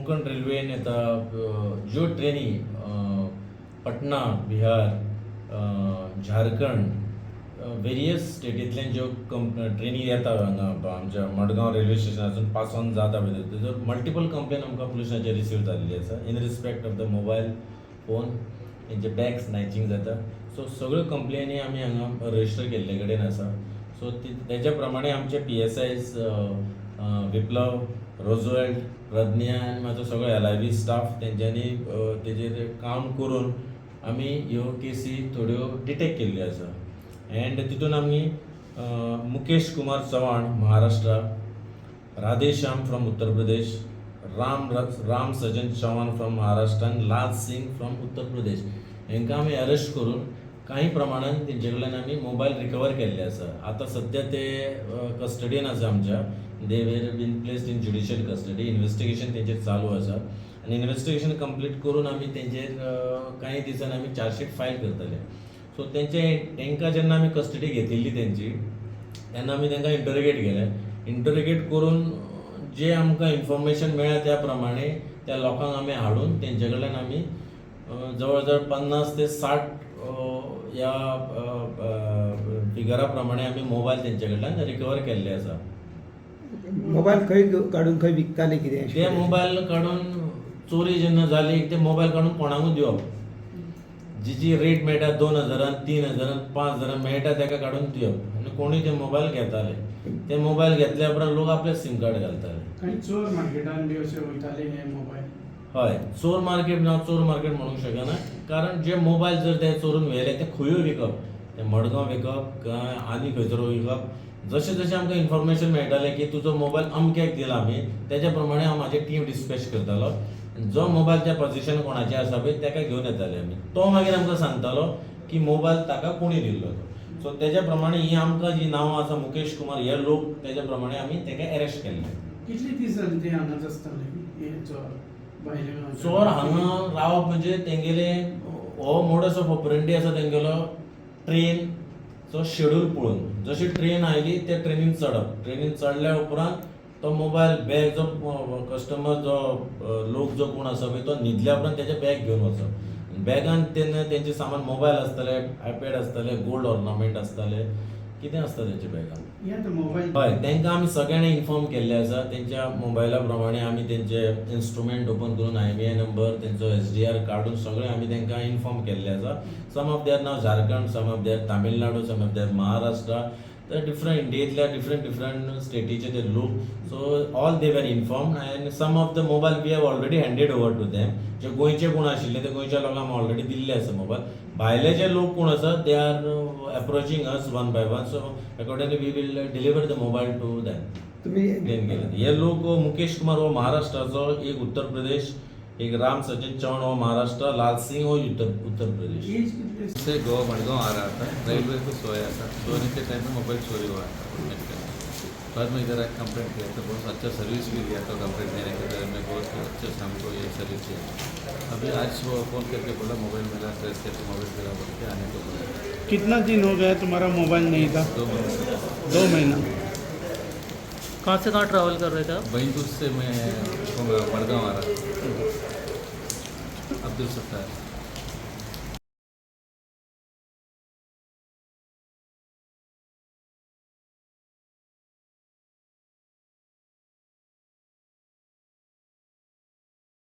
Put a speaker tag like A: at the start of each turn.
A: कोंकण रेल्वेन येता, ज्यो ट्रेनी पटना, बिहार, झारखंड, वेरियस स्टेटींतल्यान ज्यो ट्रेनी येता हांगा आमच्या मडगांव रेल्वे स्टेशनासून पास ऑन जाता पळय, तेजो मल्टिपल कंप्लेन आमकां पुलिसांचेर रिसीव जाल्ली आसा in respect of the mobile phone, तेंचे बॅग स्नॅचिंग जाता. सो सगळ्यो कंप्लेनी आमी हांगा रजिस्टर केल्ले कडेन आसा. सो तेज्या प्रमाणे आमचे पीएसआयज विप्लव, रोजवेल्ट, प्रज्ञा आनी म्हाजो सगळो एलआयबी स्टाफ तेंच्यांनी तेजेर काम करून आमी ह्यो केसी थोड्यो डिटेक्ट केल्ल्यो आसा. एंड तितून आमी Mukesh Kumar Chavan, Maharashtra, Radheshyam from Uttar Pradesh, Ram Ram Sajjan Chavan from Maharashtra आनी लाल सिंग फ्रॉम उत्तर प्रदेश हांकां आमी अरेस्ट करून काही प्रमाणान तेंचे कडल्यान आमी मोबायल रिकवर केल्ले आसा. आतां सद्या ते कस्टडीन आसा आमच्या. They were been placed in judicial custody. Investigation तेंचेर चालू आसा आनी इन्वेस्टिगेशन कंप्लीट करून आमी तेंचेर कांय दिसांनी आमी चार्जशीट फायल करतले. सो तेंचे तांकां जेन्ना आमी कस्टडी घेतिल्ली तेंची, तेन्ना आमी तांकां इंटरोगेट केलें. इंटरोगेट करून जे आमकां इन्फॉर्मेशन मेळ्ळें, त्या प्रमाणे त्या लोकांक आमी हाडून तेंचे कडल्यान आमी जवळ जवळ 50 ते 60 ह्या फिगरा प्रमाणे आमी मोबायल तेंचे कडल्यान रिकवर केल्ले आसा.
B: मोबायल खंय काडून खंय विकताले, कितें अशें?
A: ते मोबायल काडून, चोरी जेन्ना जाली, ते मोबायल काडून कोणाकूच दिवप, जी जी रेट मेळटा, 2 हजारान, 3 हजारान, 5 हजारान मेळटा, ताका काडून दिवप आनी कोणूय ते मोबायल घेताले. ते मोबायल घेतल्या उपरांत लोक आपले सीम कार्ड घालताले.
C: आनी चोर मार्केटान बी अशे वयताले हे मोबायल?
A: हय, चोर मार्केट ना, चोर मार्केट म्हणूंक शकना, कारण जे मोबायल जर ते चोरून व्हेले, ते खंयूय विकप, ते मडगांव विकप काय आनी खंयसर विकप. जशें जशें आमकां इन्फॉर्मेशन मेळटालें की तुजो मोबायल अमक्याक दिला आमी, तेज्या प्रमाणे हांव म्हाजी टीम डिस्पॅच करतालो आनी जो मोबायल त्या पोजिशन कोणाचे आसा पळय, ताका घेवन येताले आमी. तो मागीर आमकां सांगतालो की मोबायल ताका कोणी दिल्लो तो. सो तेज्या प्रमाणे ही आमकां जी नांवां आसा, मुकेश कुमार, हे लोक, तेज्या प्रमाणे आमी ताका एरेस्ट केल्ले.
C: कितले दीस जाले ते हांगाच आसताले हे चोर भायले गांवचे?
A: चोर हांगा रावप म्हणजे तेंगेले हो मोडस ऑफ ऑपरेंडी आसा तेंगेलो. ट्रेनचो शेड्यूल पळोवन, जशी ट्रेन आयली, त्या ट्रेनीन चडप. ट्रेनीन चडल्या उपरांत तो मोबायल बॅग जो कस्टमर, जो लोक जो कोण आसा पळय, तो न्हिदल्या उपरांत तेजें बॅग घेवन वचप. बॅगान तेन्ना तेंचें सामान, मोबायल आसतले, आयपॅड आसतले, गोल्ड ऑर्नामेंट आसताले, कितें आसता तेंच्या बॅगान.
C: हे आतां मोबायल
A: हय, तांकां आमी सगळ्यांनी इन्फॉर्म केल्ले आसा. तेंच्या मोबायला प्रमाणे आमी तेंचे इन्स्ट्रुमेंट ओपन करून आयएमईआय नंबर, तेंचो एसडीआर काडून सगळें आमी तांकां इन्फॉर्म केल्ले आसा. Some of their now Jharkhand, some of their Tamil Nadu, some of their Maharashtra, तर डिफरंट इंडियेंतल्या डिफरंट डिफरंट स्टेटीचे ते लोक. So all they were informed and some of the mobile we have already handed over to them. जे गोंयचे कोण आशिल्ले, ते गोंयच्या लोकांक already दिल्ले आसा मोबायल. भायले जे लोक कोण आसा, they are approaching us one by one, so accordingly we will deliver the mobile to them.
B: तुम्ही
A: प्लेन केले हे लोक. मुकेश कुमार हो महाराष्ट्राचो, एक उत्तर प्रदेश, एक राम सचिन चव्हाण हो महाराष्ट्र, लाल सिंग हो उत्तर उत्तर प्रदेश.
C: एज कितली?
D: से गोवा मडगांव आ रहा था, रेलवे को सोया था. सोने के टाइम में मोबाइल चोरी हुआ था उठने के टाइम. बाद में इधर आके कंप्लेंट किया तो बहुत अच्छा सर्विस भी दिया था. कंप्लेंट देने के टाइम में बहुत अच्छे से हमको ये सर्विस दिया. अभी आज वो फ़ोन करके बोला, मोबाइल मिला, ट्रेस करके मोबाइल मिला बोल के आने को बोला.
C: कितना दिन हो गया तुम्हारा मोबाइल नहीं था?
D: 2 महीने.
C: 2 महीना.
E: कहाँ से कहाँ ट्रैवल कर रहे थे आप?
D: बैंगलोर से मैं मडगांव आ रहा था. अब्दुल सत्तार.